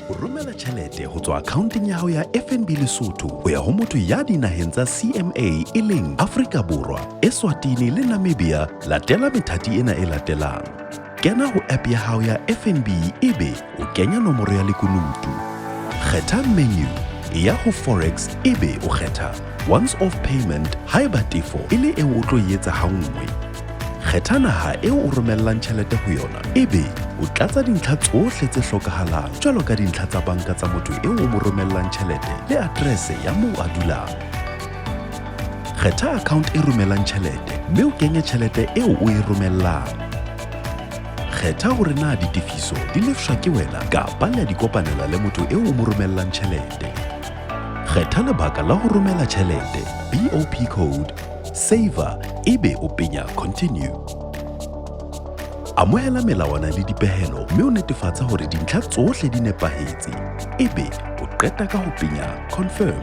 Ho romela tjhelete ho tswa akhaonteng ya hao ya FNB Lesotho ho ya ho motho ya dinaheng tsa CMA e leng Afrika Borwa, Eswatini le Namibia, latela methati ena e latelang. Kena ho app ya hao ya FNB ebe o kenya nomoro ya lekunutu. Kgetha menu, eya ho Forex ebe o kgetha Once Off Payment haeba tefo e le eo o tlo e etsa ha nngwe. Kgetha naha eo o romellang tjhelete ho yona ebe o tlatsa dintlha tsohle tse hlokahalang jwalo ka dintlha tsa banka tsa motho eo o mo romellang tjhelete le aterese ya moo a dulang. Kgetha account e romelang tjhelete mme o kenye tjhelete eo o e romellang. Kgetha hore na ditefiso di lefshwa ke wena kapa le a di kopanela le motho eo o mo romellang tjhelete. Kgetha lebaka la ho romela tjhelete, BOP code, saver ebe o penya continue. Amohela melawana le dipehelo mme o netefatse hore dintlha tsohle di nepahetse ebe o qeta ka ho penya confirm.